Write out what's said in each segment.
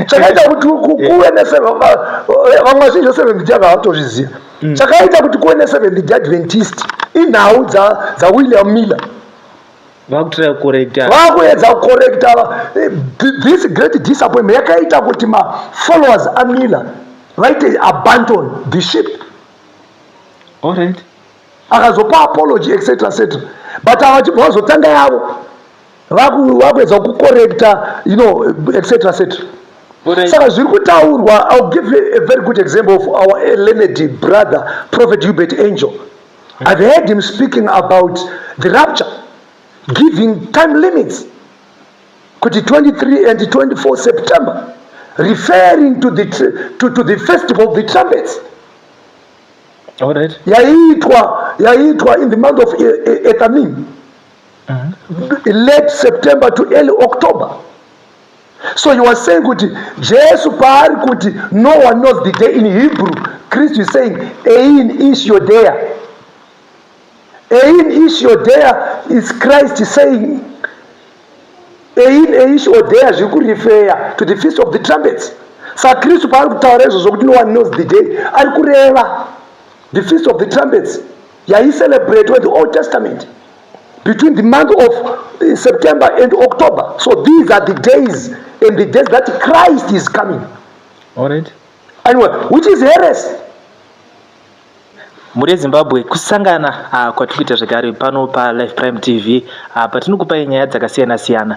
Chakaita kuti kuve nevamwe vazhinji veSeventh Day havatozviziva. Chakaita kuti kuve neSeventh Day Adventist inhau dzaWilliam Miller. Vakutraya kucorrecta. Vakuedza kucorrecta this great disappointment yakaita kuti mafollowers aMiller vaite abandon the ship. Alright. Akazopa apology, etc etc, but avachibva vazotanga yavo, vakuedza kucorrecta, etc etc. Saka zviri kutaurwa, I'll give you a very good example of our learned brother, Prophet Hubert Angel. I've heard him speaking about the rapture, giving time limits kuti 23 and 24 September, referring to the Festival of the Trumpets yaiitwa in the month of Ethanim, late September to early October. So you are saying kuti Jesu paari kuti no one knows the day, in Hebrew Christ is saying ein ish yodea. Ein ish yodea is Christ saying ein ish odea, zviri kurefer to the Feast of the Trumpets. Saka Kristu paari kutaura izvozvo kuti no one knows the day, ari kureva the Feast of the Trumpets yaicelebrate with the Old Testament between the month of September and October. So these are the days and the days that Christ is coming. Anyway, which is heresy. Mhuri yeZimbabwe, kusangana kwatiri kuita zvekare pano paLife Prime TV, patinokupai nyaya dzakasiyana siyana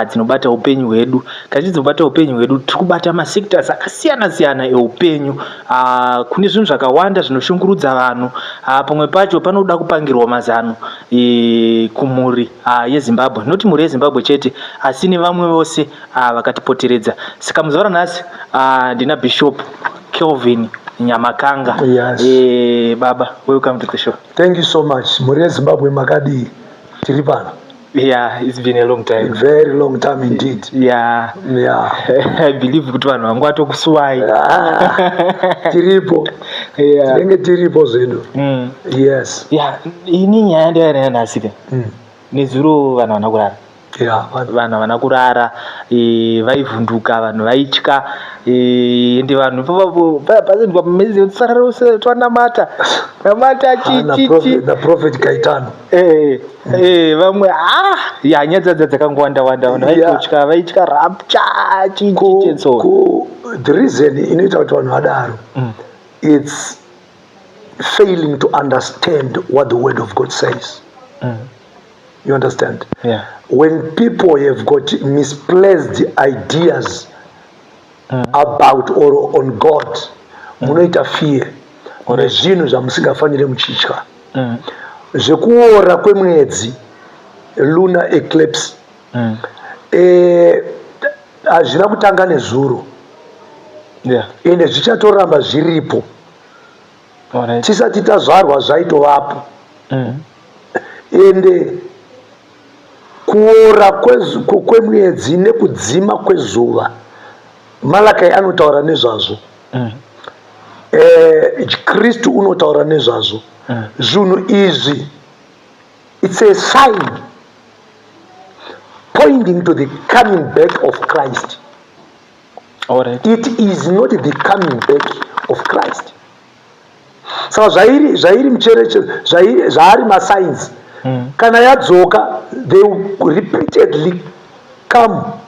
dzinobata upenyu hwedu. Kazhinji dzinobata upenyu hwedu, tiri kubata masectors akasiyana siyana eupenyu. Kune zvinhu zvakawanda zvinoshungurudza vanhu. Pamwe pacho panoda kupangirwa mazano kumhuri yeZimbabwe, noti mhuri yeZimbabwe chete, asi nevamwe vose vakatipoteredza. Saka muzuva ranhasi ndina Bishop Kelvin Nyamakanga. Yes. Baba, welcome to the show. Thank you so much. Mhuri yeZimbabwe, makadii? Tiri pano. Yeah, it's been a long time. Very long time indeed. I believe kuti vanhu vangu vatokusuwai. Ah, tiripo. Tinenge tiripo zvedu. Yes. Yeah, ini nyaya ndayanayo nhasi ke, nezuro vanhu havana kurara. Vanhu havana kurara, vaivhunduka, vanhu vaitya, ende vanhu ipapapo pasendwa pamezi twanamata namata chichichi. Naprophet Kaitano. Vamwe ya nyaya dzadza dzakangowanda wanda, vanhu vaitotya, vaitya rapture, chichichi and so on. The reason inoita kuti vanhu vadaro, it's failing to understand what the word of God says. You understand? Yeah. When people have got misplaced ideas about or on God, munoita fear nezvinhu zvamusingafaniri muchitya. Zvekuora kwemwedzi, lunar eclipse, hazvina kutanga nezuro, ende zvichatoramba zviripo. Tisati tazvarwa zvaitovapo. Ende kuora kwemwedzi nekudzima kwezuva, Malakai anotaura nezvazvo. Kristu unotaura nezvazvo. Zvinhu izvi, it's a sign pointing to the coming back of Christ. It is not the coming back of Christ. Saka zvairi mucherechezo, zvaari masigns, kana yadzoka, they will repeatedly come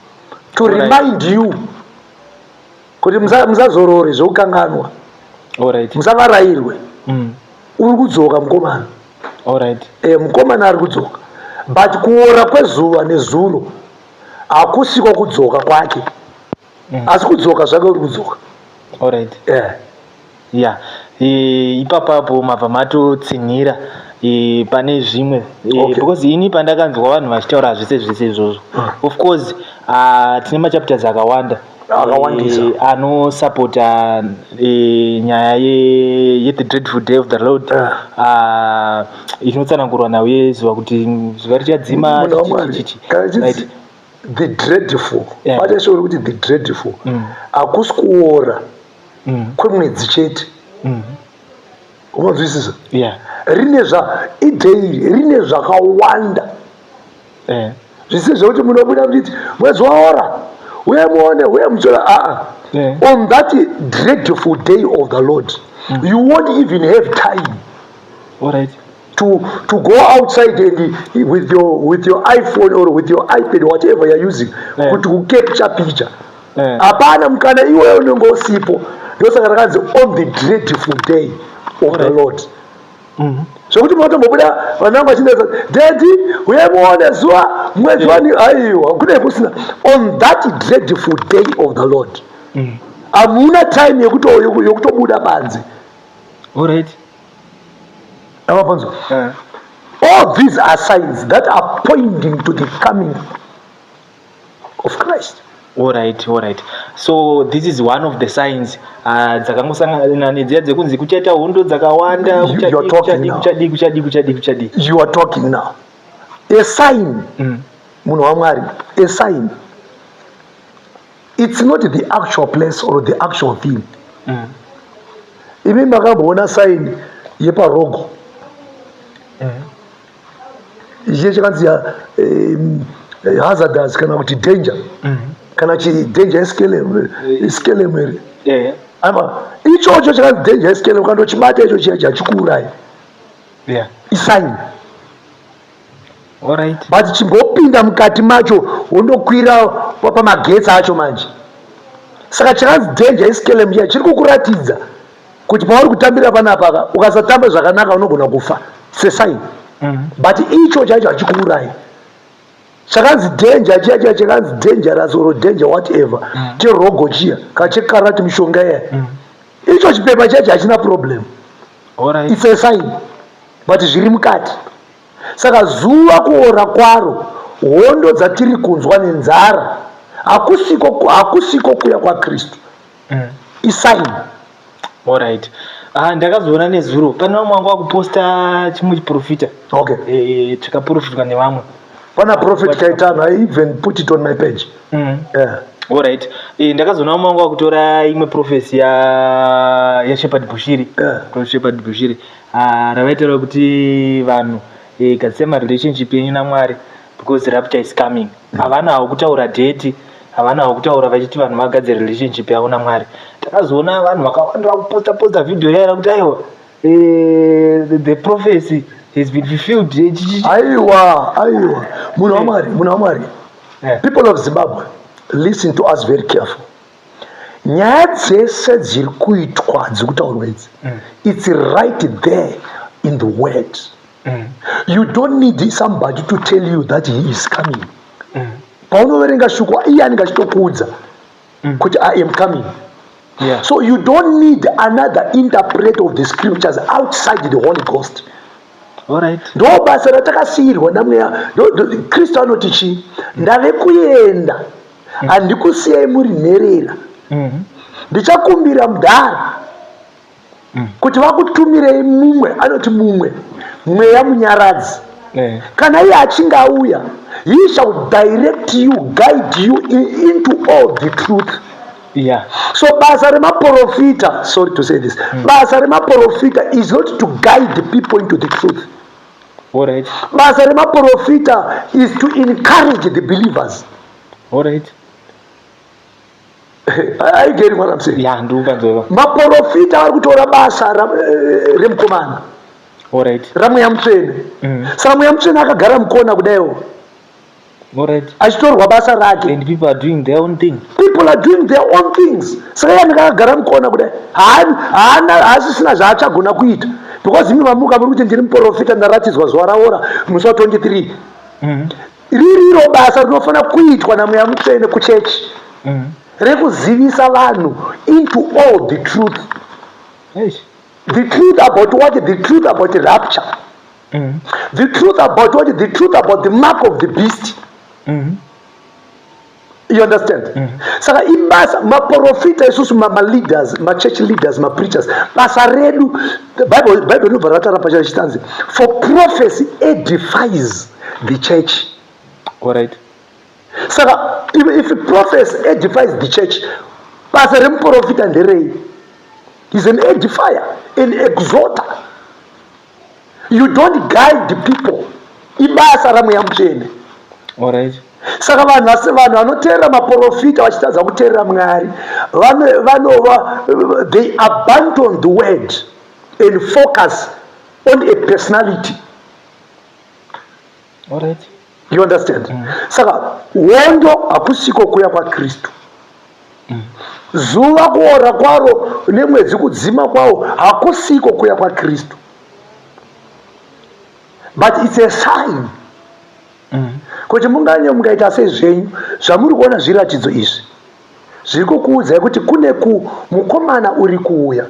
to remind you kuti musazorore zvekukanganwa, musavarayirwe. Uri kudzoka mukomana. Mukomana ari kudzoka, but kuora kwezuva nezuro hakusiko kudzoka kwake, asi kudzoka zvake uri kudzoka. Yeah. Yeah, ipapapo mabva matotsinhira pane zvimwe, because ini pandakanzwa vanhu vachitaura zvese zvese izvozvo, of course tine machapters akawanda Akawandisa. Anosapota nyaya yethe dreadful day of the Lord, inotsanangurwa nhau yezuva kuti zuva richadzima. Munhu waMwari, chichi. Kana chinzi the dreadful, bata shoko rekuti the dreadful, hakusi kuora kwemwedzi chete. Unonzwisisa? Yeah. Rine zva iday rine zvakawanda, zvisi zvekuti munobuda muchiti mwedzi waora. Uye muone, uye muchiona, aa. On that dreadful day of the Lord, you won't even have time to go outside and with your iPhone or with your iPad, whatever you're using, kuti kucapture picture. Hapana mukana iweyo, unenge usipo. Ndosaka rakanzi "on the dreadful day of the Lord", zvokuti munotombobuda vanhu vangu vachinetsa, "Daddy, uye muone zuva, mwedzi wani." Aiwa, kune kusina. On that dreadful day of the Lord, hamuna time yekutobuda panze. Amapanzwa? All these are signs that are pointing to the coming of Christ. Alright, so this is one of the signs dzakangosangana nedziya dzekunzi kuchaita hondo dzakawanda. You are talking now. Kuchadii, kuchadii, kuchadii, kuchadii? You are talking now. A sign, munhu waMwari, a sign, it's not the actual place or the actual thing. Imi makamboona sign yeparogo ichiye chakanzi ya hazardous kana kuti danger, kana chi danger SKLM here? Yeah. Ama ichocho chakanzi danger SKLM, ukandochibata icho chiya, chachikuuraya. Isign. But chimbopinda mukati macho, wondokwira pamagetsi acho manje. Saka chakanzi danger SKLM chiya chiri kukuratidza kuti pauri kutambira panapa, ukasatamba zvakanaka unogona kufa, sesign. But icho chacho hachikuurayi. Chakanzi danger chiya, chiya chakanzi dangerous or danger whatever, cherogo chiya kana chekarati, mishonga iya, icho chipepa chacho hachina problem. It's a sign, but zviri mukati. Saka zuva kuora kwaro, hondo dzatiri kunzwa nenzara, hakusiko kuya kwaKristu. Isign. Alright. Ah, ndakazoona nezuro pane vamwe vanga vakuposta chimwe chiprofita. Chakaprofitwa nevamwe. Pana Prophet Kaitano, I even put it on my page. Yeah. Alright. Ndakazoona vamwe vanga vakutora imwe prophecy yaShepherd Bushiri. Prophet Shepherd Bushiri. Ah, ravaitaura kuti vanhu gadzisai marelationship yenyu naMwari because rapture is coming. Havana hawo kutaura date, havana hawo kutaura vachiti vanhu vagadzire relationship yavo naMwari. Takazoona vanhu vakawanda vakuposta posta video yaira kuti aiwa, the prophecy has been fulfilled. Aiwa, aiwa, munhu waMwari, munhu waMwari. People of Zimbabwe, listen to us very careful. Nyaya dzese dziri kuitwa, dziri kutaurwa idzi, it's right there in the word. You don't need somebody to tell you that he is coming. Paunoverenga shoko, iye anenge achitokuudza kuti "I am coming." So you don't need another interpreter of the scriptures outside the Holy Ghost. Ndo basa ratakasiyirwa naMweya. Kristu anoti chii? "Ndave kuenda, handikusiyai muri nherera. Ndichakumbira mudhara kuti vakutumirei mumwe." Anoti mumwe Mweya Munyaradzi. Kana iye achinge auya, he shall direct you, guide you into all the truth. So basa remaprofita, sorry to say this, basa remaprofita is not to guide people into the truth. Basa remaprofita is to encourage the believers. Are you getting what I'm saying? Yeah, ndikupanzwa. Maprofita vari kutora basa remukomana, raMweya Mutsvene. Saka Mweya Mutsvene akagara mukona kudaiwo, achitorwa basa rake. And people are doing their own thing. People are doing their own things. Saka iye anenge akagara mukona kudai, haana, haasisina zvaachagona kuita, because imi mamuka muri kuti, "Ndiri muprofita, ndaratidzwa zuva raora musi wa23." Ririro basa rinofanira kuitwa naMweya Mutsvene kuchechi, rekuzivisa vanhu into all the truth. Eish. The truth about what? The truth about the rapture. The truth about what? The truth about the mark of the beast. You understand? Saka ibasa maprofita, isusu maleaders, machurch leaders, mapreachers, basa redu, the Bible rinobva rataura pacho chitanzi, "For prophecy edifies the church." Saka if prophecy edifies the church, basa remuprofita nderei? Is an edifier, an exhorter. You don't guide the people. Ibasa raMweya Mutsvene. Saka vanhu vasi vanhu vanoteerera maporofita vachitadza kuteerera Mwari vanova they abandon the word and focus on a personality. All right. You understand? Saka hondo hakusiko kuya kwaKristu. Zuva kuora kwaro nemwedzi kudzima kwawo hakusiko kuya kwaKristu. But it's a sign. Kuti munganye mungaita sei zvenyu zvamuri kuona zviratidzo izvi zviri kukuudzai kuti kune ku mukomana uri kuuya.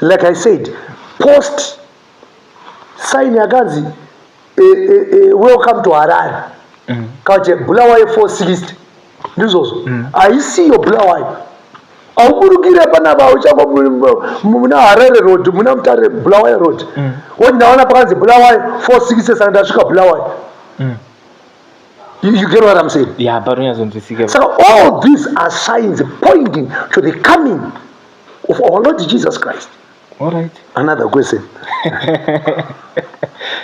Like I said, post sign yakanzi welcome to Harare kana kuti Bulawayo 460 ndizvozvo. Haisiyo Bulawayo. Hauburukire panapa uchangwa muna Harare Road, muna Mutare Bulawayo Road. Woti ndaona pakanzi Bulawayo 460 saka ndasvika Bulawayo. You get what I'm saying? Yeah, panonyatsonzwisika. Saka all these are signs pointing to the coming of our Lord Jesus Christ. All right. Another question.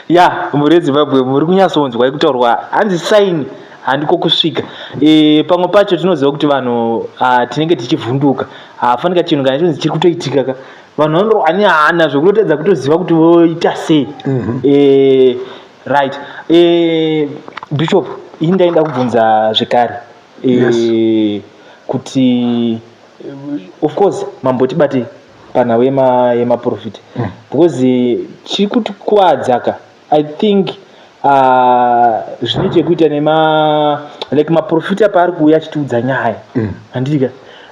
Ya, mhuri yeZimbabwe, muri kunyatsonzwa kutaurwa hanzi sign handiko kusvika. Pamwe pacho tinoziva kuti vanhu tinenge tichivhunduka. Hafanika chinhu kana chinonzi chiri kutoitika ka, vanhu vanorohwa nehana zvekutotadza kutoziva kuti voita sei. Right, Bishop, ini ndaida kubvunza zvekare kuti of course mambotibate panhau yemaprofita because chiri kutikuvadza ka, I think zvine chekuita nema like maprofita paari kuuya achitiudza nyaya, handiti ka,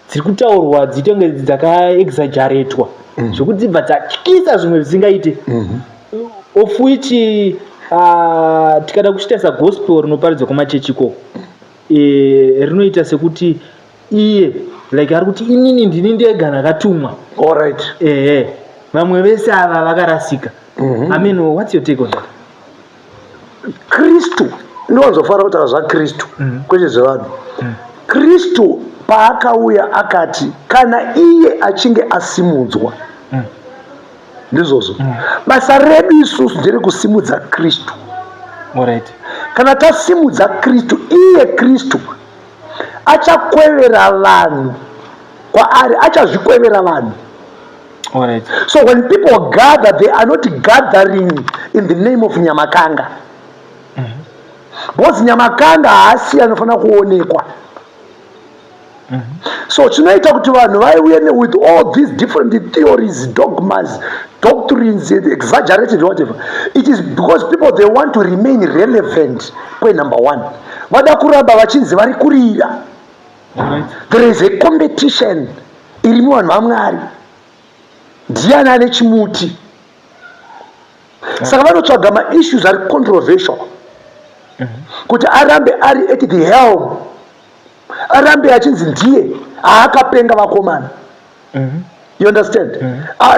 dziri kutaurwa dziite kunge dzakaexaggeratwa zvokuti dzibva dzatyisa zvimwe zvisingaite, of which tikada kuchitarisa gospel rinoparidzwa kumachechi ikoko, rinoita sekuti iye like ari kuti inini ndini ndega ndakatumwa. All right. Ehe, vamwe vese ava vakarasika. I mean, what's your take on that? Kristu, ndinowanzofanira kutaura zvaKristu kwete zvevanhu. Kristu paakauya akati kana iye achinge asimudzwa, ndizvozvo. Basa redu isusu nderekusimudza Kristu. All right. Kana tasimudza Kristu, iye Kristu achakwevera vanhu kwaari, achazvikwevera vanhu. All right. So when people gather, they are not gathering in the name of Nyamakanga, because Nyamakanga haasi anofanira kuonekwa. So chinoita kuti vanhu vaiuye with all these different theories, dogmas, doctrines, exaggerated whatever it is, because people, they want to remain relevant. Point number one, vada kuramba vachinzi vari kurira. All right. There is a competition iri muvanhu vaMwari, ndiani ane chimuti. Saka vanotsvaga maissues ari controversial kuti arambe ari at the helm, arambe achinzi ndiye haakapenga vakomana. You understand?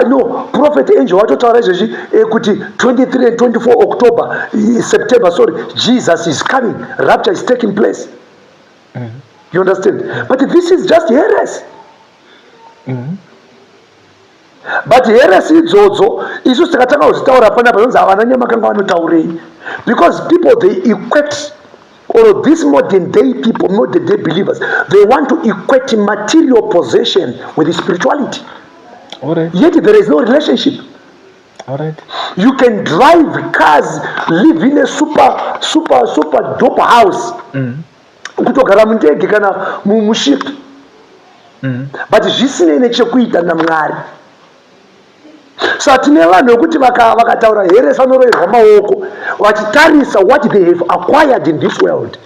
No, Prophet Angel watotaura izvezvi kuti 23 and 24 October, September, sorry, Jesus is coming, rapture is taking place. You understand? But this is just heresy. But heresy idzodzo isusu tikatanga kuzvitaura panapa zvinonzi havana Nyamakanga vanotaurei, because people, they equate, or this modern day people, modern day believers, they want to equate material possession with spirituality. All right. Yet there is no relationship. All right. You can drive cars, live in a super super super dope house, kutogara mundege kana muship, but zvisinei nechekuita naMwari. Saka tine vanhu vekuti vakataura heresy vanoroverwa maoko vachitarisa what they have acquired in this world.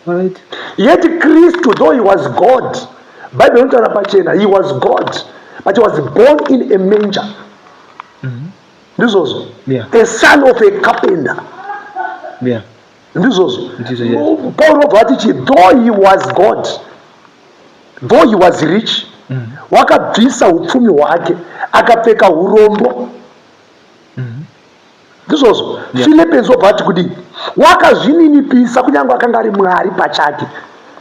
All right. Yet Kristu, though he was God, Bible inotaura pachena, he was God, but he was born in a manger, ndizvozvo? A son of a carpenter. Ndizvozvo? Ndizvo, yes. Paul obva ati chi though he was God, though he was rich, wakabvisa upfumi hwake akapfeka urombo, ndizvozvo? Philippians obva ati kudii? Wakazvininipisa kunyange akanga ari Mwari pachake,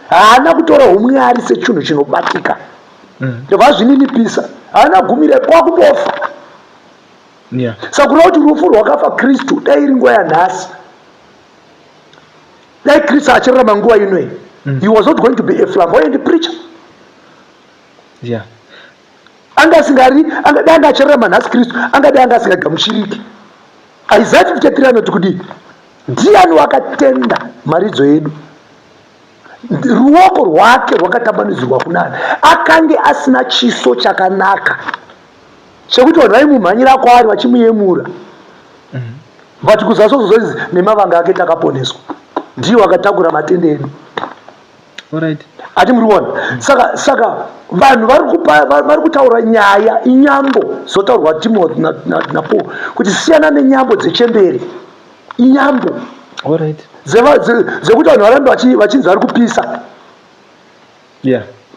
haana kutora umwari sechinhu chinobatika. Ndobva azvininipisa, haana gumire kwakutofa. Saka kureva kuti rufu rwakafa Kristu, dai iri nguva yanhasi. Dai Kristu achirarama nguva inoyi, he was not going to be a flamboyant preacher. Anga asingari, angadai anga achirarama nhasi Kristu, angadai anga asingagamuchiriki. Isaiah 53 anoti kudii? Ndiani wakatenda mharidzo yedu? Ruoko rwake rwakatambanudzirwa kunani? Akange asina chiso chakanaka chekuti vanhu vaimumhanyira kwaari vachimuyemura. But kuzasozozonzi nemavanga ake takaponeswa. Ndiye wakatakura matende edu. Ati muri kuona? Saka vanhu vari kutaura nyaya inyambo zotaurwa Timothy naPaul kuti siyana nenyambo dzechembere. Inyambo. Dzekuti vanhu varambe vachinzi vari kupisa.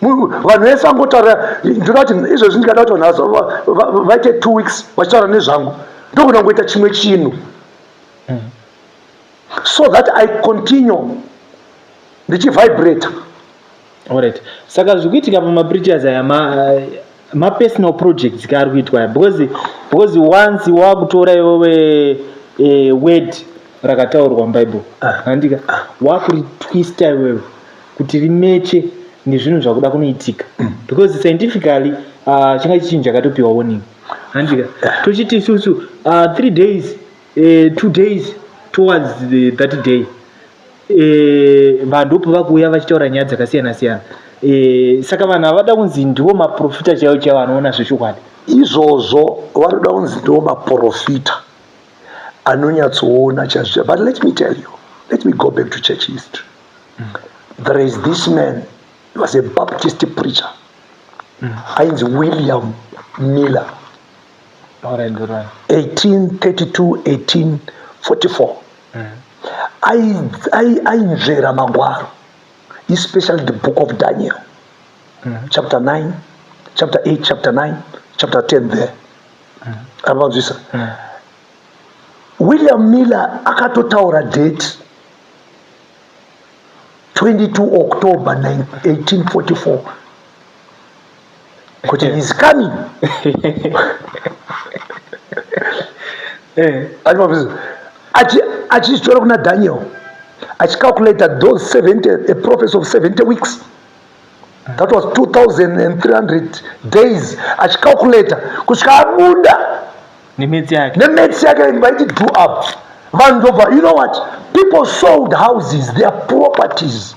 Vanhu vese vangotaura, ndoda kuti izvozvi ndikada kuti vanhu vaite 2 weeks vachitaura nezvangu, ndogona kungoita chimwe chinhu so that I continue ndichivibrate. Alright. Saka zviri kuitika pamapreachers aya mapersonal projects kaari kuitwa aya, because once wakutora iwewe word rakataurwa muBible, handika wakuritwista iwewe kuti rimeche nezvinhu zvakuda kunoitika, because scientifically chinga chinhu chakatopiwa warning, handika? Tochiti isusu 3 days, 2 days towards that day, vanhu vakuuya vachitaura nyaya dzakasiyana siyana. Saka vanhu havada kunzi ndiwo maprofita chaivo chaivo anoona zvechokwadi. Izvozvo vanoda kunzi ndiwo maprofita anonyatsoona chaizvo. But let me tell you, let me go back to church history. There is this man, he was a Baptist preacher, ainzi William Miller. 1832 1844. Ainzvera magwaro, especially the book of Daniel, chapter 9, chapter 8, chapter 9, chapter 10 there. Avanzwisa? William Miller akatotaura date, 22 October 1844, kuti he's coming. Achizitora kuna Daniel, achicalculata those 70, a prophecy of 70 weeks, that was 2300 days, achicalculata kusvika abuda nemaths yake. Nemaths yake vaiti do up. Vanhu ndobva, you know what, people sold houses, their properties,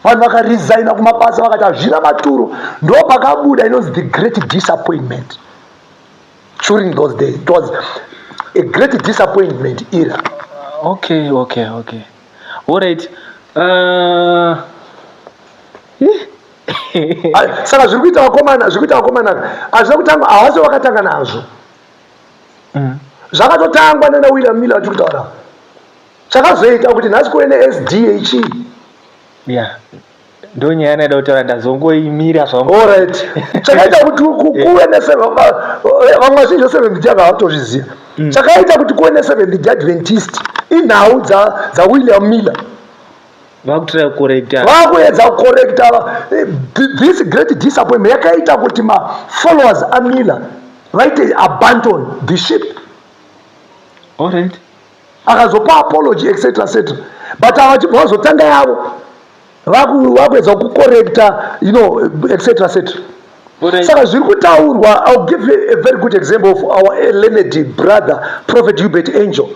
vanhu vakaresigna kumabasa, vakati hazvina maturo. Ndo pakabuda inonzi the Great Disappointment. During those days it was a great disappointment era. Okay, alright. Saka zviri kuita vakomana, zviri kuita vakomana hazvina kutanga, havasi vakatanga nazvo. Zvakatotangwa nana William Miller vatiri kutaura. Chakazoita kuti nhasi kuve neSDA. Yeah, ndo nyaya naida kutaura, ndazongoimira zvangu. Alright, chakaita kuti kuve vamwe vazhinji veSeventh Day havatozviziva. Chakaita kuti kuve neSeventh Day Adventist inhau dzaWilliam Miller. Vakutoda kucorrecta. Vakuedza kucorrecta this great disappointment yakaita kuti mafollowers aMiller vaite abandon the ship. Akazopa apology, etc etc, but ava vachibva vazotanga yavo, vakuedza kucorrecta, etc etc. Saka zviri kutaurwa, I'll give you a very good example of our learned brother, Prophet Hubert Angel.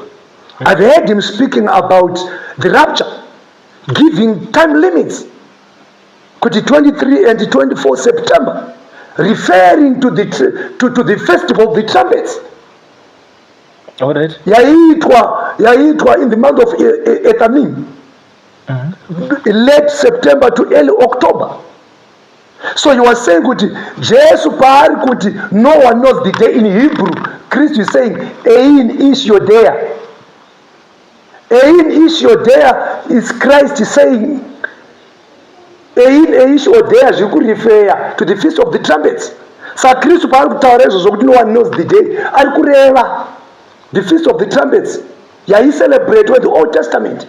I've heard him speaking about the rapture, giving time limits kuti 23 and 24 September, referring to the Festival of the Trumpets yaiitwa in the month of Ethanim, late September to early October. So you are saying kuti Jesu paari kuti no one knows the day, in Hebrew Christ is saying ein ish yodea. Ein ish yodea is Christ saying ein ish yodea, zviri kurefer to the Feast of the Trumpets. Saka Kristu paari kutaura izvozvo kuti no one knows the day, ari kureva the Feast of the Trumpets yaicelebrate the Old Testament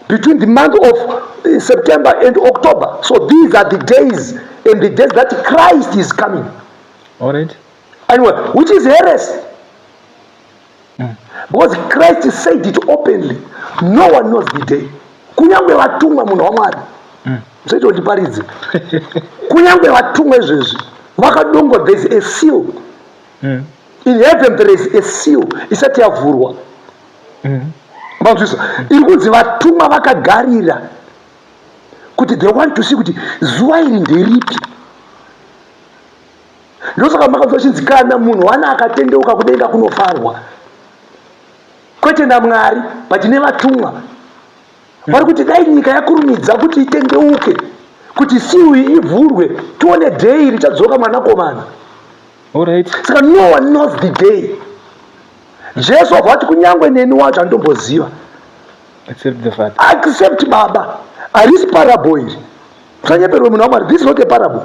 between the month of September and October. So these are the days and the days that Christ is coming. Anyway, which is heresy, because Christ said it openly, no one knows the day. Kunyange vatumwa, munhu waMwari, musaite mm. ndiparidze. Kunyange vatumwa izvezvi vakadongwa, there is a seal. In heaven there is a seal isati yavhurwa. Manzwisa? Iri kunzi vatumwa vakagarira kuti they want to see kuti zuva iri nderipi. Ndosaka makanzwa chinzi kana munhu wana akatendeuka kudenga kunofarwa. Kwete naMwari but nevatumwa. Vari kuti dai nyika yakurumidza kuti itendeuke kuti seal iyi ivhurwe tione day richadzoka mwanakomana. Alright. Saka no one knows the day. Jesu wabva vati kunyangwe neni wacho handitomboziva. Except the Father. Except Baba. Harisi parable iri. Musanyeperwe munhu waMwari. This is not a parable.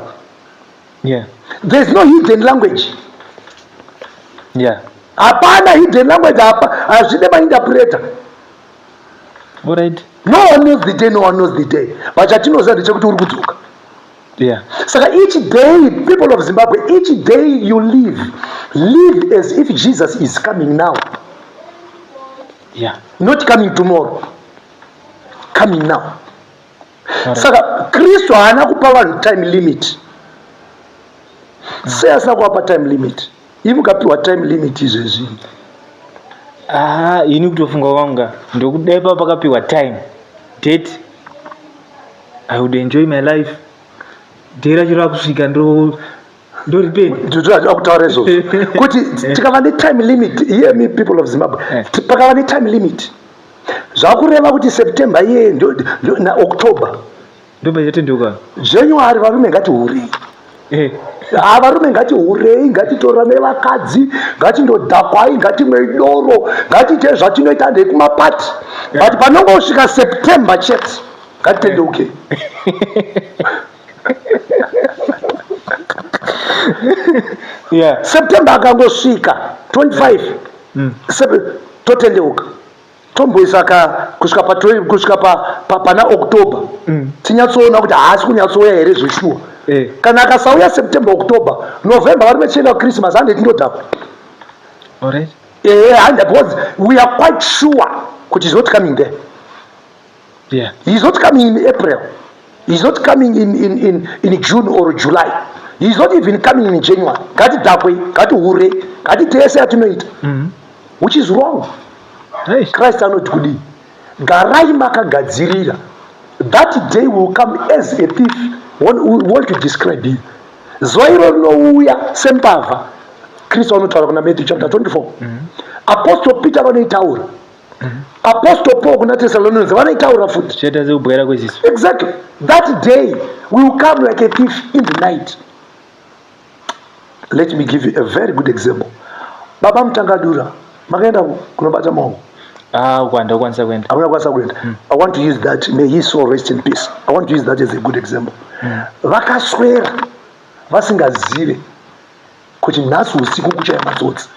Yeah. There is no hidden language. Yeah. Hapana hidden language apa. Hazvide mainterpreter. Alright. No one knows the day, no one knows the day. But chatinoziva ndechekuti uri kudzoka. Yeah. Saka each day, people of Zimbabwe, each day you live, live as if Jesus is coming now. Yeah. Not coming tomorrow. Coming now. Right. Saka Kristu haana kupa vanhu time limit. Sei asina kuvapa time limit? Imi mukapiwa time limit izvezvi. Ah, ini kutofunga kwanga ndokudai pa pakapiwa time date I would enjoy my life. Day racho rakusvika ndo ndoripeni. Ndinoda kutaura izvozvo kuti tikava netime limit, hear me people of Zimbabwe, pakava netime limit zvakureva kuti September iye naOctober ndopachatendeuka January varume ngatihurei. Ha, varume ngatihurei, ngatitorane vakadzi, ngatindodhakwai, ngatimwei doro, ngatiitei zvatinoita ndekumapati. But panongosvika September chete ngatitendeuke. Yeah. September akangosvika 25 totendeuka, tomboisa ka kusvika pa kusvika pa, pa, pana October tinyatsoona kuti haasi kunyatsouya here zveshuwa. Kana akasauya September, October, November, varume tichienda kuChristmas, hande tindodhakwa. Alright. Hande, because we are quite sure kuti he's not coming there. He's not coming in April. He's not coming in June or July. He's not even coming in January. Ngatidhakwe, ngatihure, ngatitese yatinoita. Which is wrong. Hey. Christ anoti kudii? Garai makagadzirira. That day will come as a thief. We want to describe him. Zuva iro rinouya sembavha. Kristu anotaura kuna Matthew chapter 24. Apostle Peter vanoitaura. Apostle Paul kuna Thessalonians vanoitaura futi. Zvichaita sekubwaira kweziso. Exactly. That day will come like a thief in the night. Let me give you a very good example. Baba Mutangadura, makaenda kunobata maoko? Ah, uko handakwanisa kuenda. Hamuna kukwanisa kuenda. I want to use that. May his soul rest in peace. I want to use that as a good example. Vakaswera vasingazive kuti nhasi usiku kuchaya matsotsi.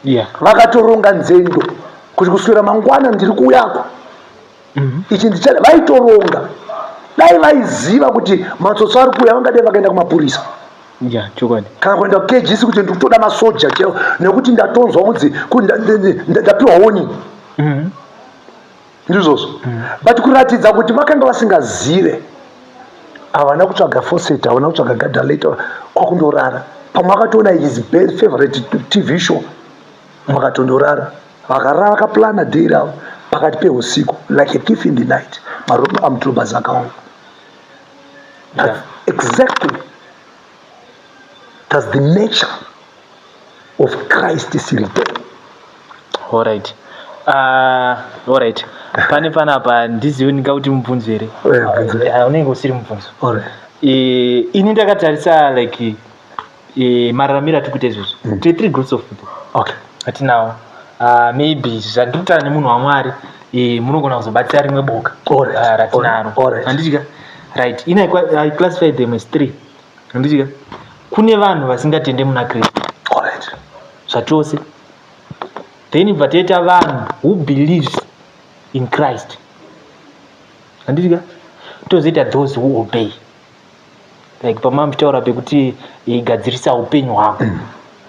Yeah. Vakatoronga nzendo kuti kuswera mangwana ndiri kuuyako. Ichi ndichada vaitoronga. Dai vaiziva kuti matsotsi ari kuuya vangadai vakaenda kumapurisa. Yeah, chokwadi. Kana kuenda kuKGC kuti ndiri kutoda masoja chaiwo nekuti ndatonzwa kunzi ndapiwa warning. Ndizvozvo. But kuratidza kuti vakanga vasingazive, havana kutsvaga faucet, havana kutsvaga gadaleta, kwakundorara. Pamwe akatoona his best favorite TV show, vakatondorara. Vakarara vakaplana day ravo pakati pehusiku like a thief in the night. Armed robbers akauya. That's exactly that's the nature of Christ's return. Alright. Alright. Pane panapa ndizive ndingakuti mubvunzo here? Unenge usiri mubvunzo. Alright. Ini ndakatarisa like mararamiro atiri kuita izvozvo. Tine three groups of people. Okay. Atinawo. Maybe zvandiri kutaura nemunhu waMwari, munogona kuzobatsira rimwe boka Alright. Ratinaro. Alright. Handiti ka? Right. Ini I classify them as three. Handiti ka? Kune vanhu vasingatende muna Kristu. Alright. Zvachose. Then bva toita vanhu who believes in Christ. Handiti ka? Tozoita those who obey. Like pamama muchitaura pekuti gadzirisa upenyu hwako.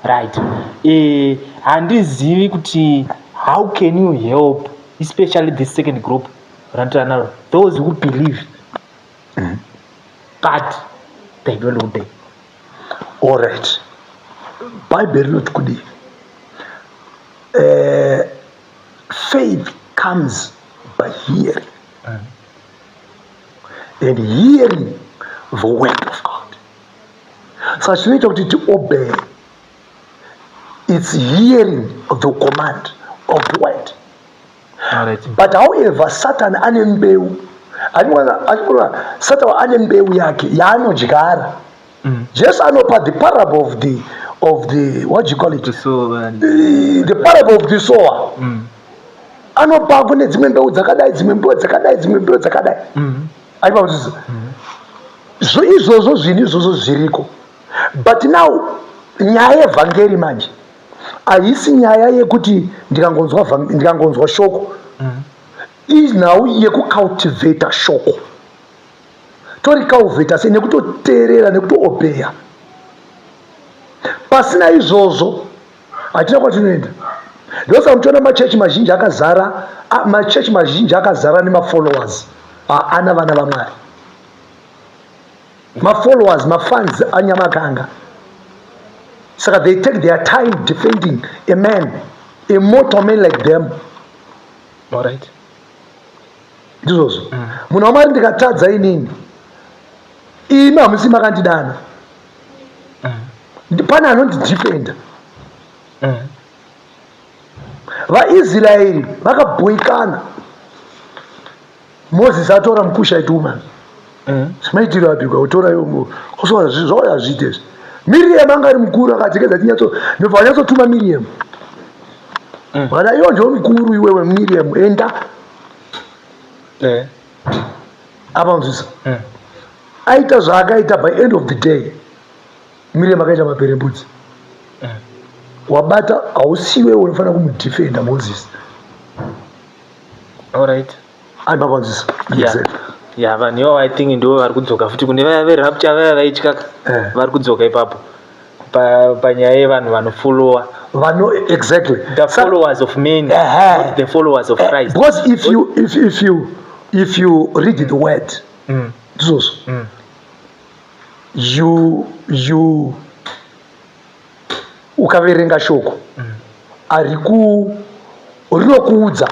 Right. Handizivi kuti how can you help Especially this second group randiri naro, those who believe but they don't obey. All right, Bhaibheri rinoti kudii? Faith comes by hearing and hearing the word of God. Saka chinoita kuti tiobey, it's hearing the command of the word. But however, Satan ane mbeu. Achikuona Satan ane mbeu yake yaanodyara. Jesu anopa the parable of the, what do you call it? So The parable of the sower. Anopa kune dzimwe mbeu dzakadai, dzimwe mbeu dzakadai, dzimwe mbeu dzakadai. Aipa zvo izvozvo, zvinhu izvozvo zviriko. But now nyaya yevhangeri manje haisi nyaya yekuti ndikangonzwa shoko. Inhau yekucultivata shoko. Toricultivata sei? Nekutoteerera, nekutoobheya. Pasina izvozvo hatina kwatinoenda. Ndosaka muchiona machechi mazhinji akazara, machechi mazhinji akazara nemafollowers haana vana vaMwari. Mafollowers, mafans anyamakanga. Saka they take their time defending a man, a mortal man like them. Ndizvozvo. Munhu waMwari, ndikatadza inini, imi hamusi makandidana. Pane anondidefenda. VaIsraeri vakabhoikana Mozisi atora muCushite woman. Zvimaitiro abikwa kutora zvauya zviite izvi. Miriam anga ari mukuru, akati kedza tinyatso ndobva vanyatsotuma Miriam. Vada iwo ndiwo mukuru, iwewe Miriam, enda. Apa nzwisa. Aita zvaakaita, by end of the day Miriam akaita maperembudzi. Wabata, hausiwe unofanira kumudefenda Moses. Aimapanzwisa. Yeah, vanhu ivavo I think ndivo vari kudzoka futi kune vaya verapture, vaya vaityaka. Vari kudzoka ipapo panyaya yevanhu vanofollowa. Vano, exactly. The followers of men, not the followers of Christ. Because if you read the word, ndizvozvo, you ukaverenga shoko, ariku rinokuudza.